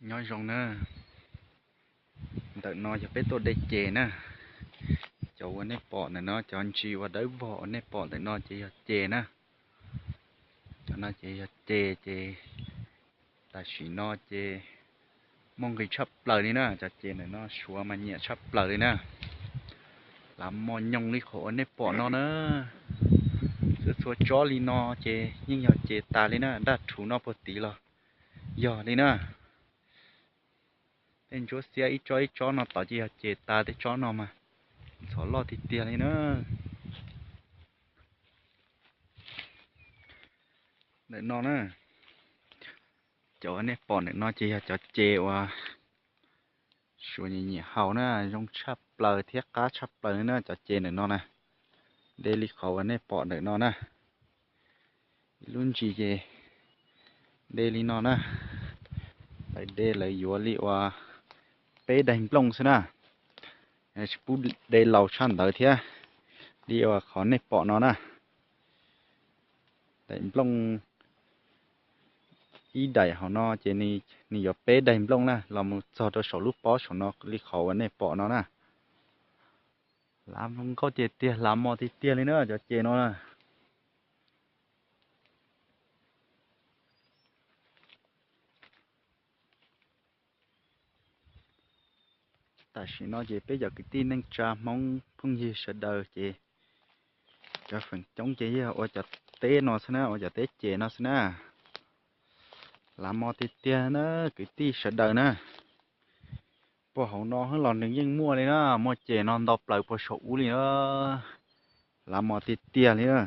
Nyob zoo na, ntawm no yog peb tuaj de ces na. Cov uas nej pom ntawm no, cov ntsis uas dawb vog uas nej pom ntawm no ces yog ces na. Cov no ces yog ces, ces tam sim no ces muaj nqis tshaj plaws li na. Cov ces ntawm no suav mas nyiam tshaj plaws li na. Lav mos nyoos li qhov uas nej pom no na. Txhua txhua tsob li no ces yeej yog ces tas li na, daj rhuv no puag tid los yog li na. Tej ntsuab xiab ib tsob ib tsob no tod ces yog ces tas, tej tsob no mas ntxhov loj tiag tiag li na. Ntawm no na, cov uas nej pom ntawm no ces yog cov ces uas suav nyiam nyiam haus na, zoo tshaj plaws thiab qab tshaj plaws li na cov ces ntawm no na. De li qhov uas nej pom ntawm no na. Ib lub ntsis ces de li no na. Lawv de lawv yuav li uas peb daim nplooj xwb na. Tsis pub de laus tshaj ntawd thiab. Li uas qhov nej pom no na, daim nplooj ib daim hauv no ces nws yuav peb daim nplooj na, los mus txog rau saum lub pob saum no li qhov uas nej pom no na. Lav hmoov nkauj tiag tiag, lav mos tiag tiag li na cov ces no na. Tam sim no ces peb cov kwv tij neej tsa Hmoob phooj ywg sawv daws ces cov feem coob ces yog ua cov teb no xwb na, ua cov teb ces no xwb na. Lav mos tiag tiag na kwv tij sawv daws na. Puag hauv no los nws yeej muaj li na, muaj ces no ntau plaws puag saum ub li na. Lav mos tiag tiag li na.